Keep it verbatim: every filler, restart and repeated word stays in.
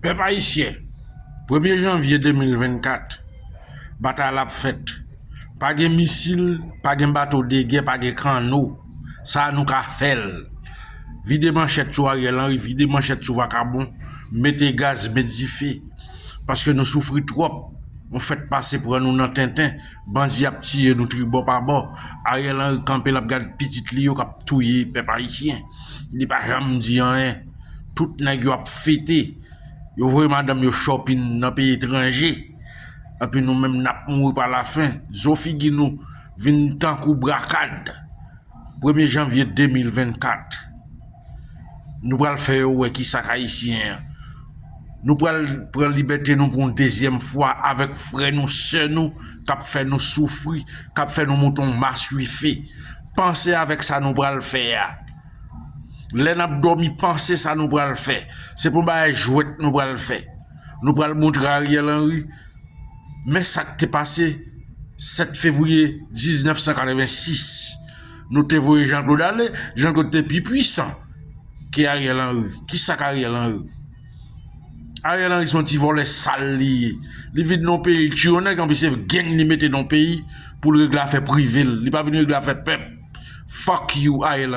Pèp ayisyen, premye janvye de mil vennkat, batay la ap fèt. Pa gen misil, pa gen bato de gè, pa gen kanno. Sa a nou ka fè l. Vide manchèt sou Ariel Henry, vide manchèt sou vakabon, mete gaz, met dife. Paske nou soufri twòp. Nou fèk pase pran nou nan tenten. Bandi ap tiye nou tribò pa bò. Ariel Henry kanpe l ap gad pitit li yo k ap touye pèp ayisyen. Li pa janm di anyen. Tout nèg yo ap fete. Yo voye madanm yo shopping nan peyi etranje. Epi nou menm n ap mouri pa lafen. Zo figi nou vin tankou brakad. Premye janvye de mil vennkat, nou pral fè yo wè ki sa k ayisyen an. Nou pral pran libète nou pou yon dezyèm fwa avèk frè nou, sè nou, k ap fè nou soufri, k ap fè nou moute yon maswife. Panse avèk sa nou pral fè a. Lè n ap dòmi, panse sa nou pral fè. Se pa yon bagay jwèt nou pral fè. Nou pral montre Ariel Henry men sa k te pase sèt fevriye diznèf san katrevensis. Nou te voye Jean Claude ale, Jean Claude te pi pwisan ke Ariel Henry. Ki sa k Ariel Henry? Ariel Henry se yon ti vòlè sal li ye. Li vin nan yon peyi, li tiye yon nèg, anpi se gang li mete nan yon peyi pou l regle afè prive l. Li pa vin regle afè pèp. Fuck you, Ariel Henry.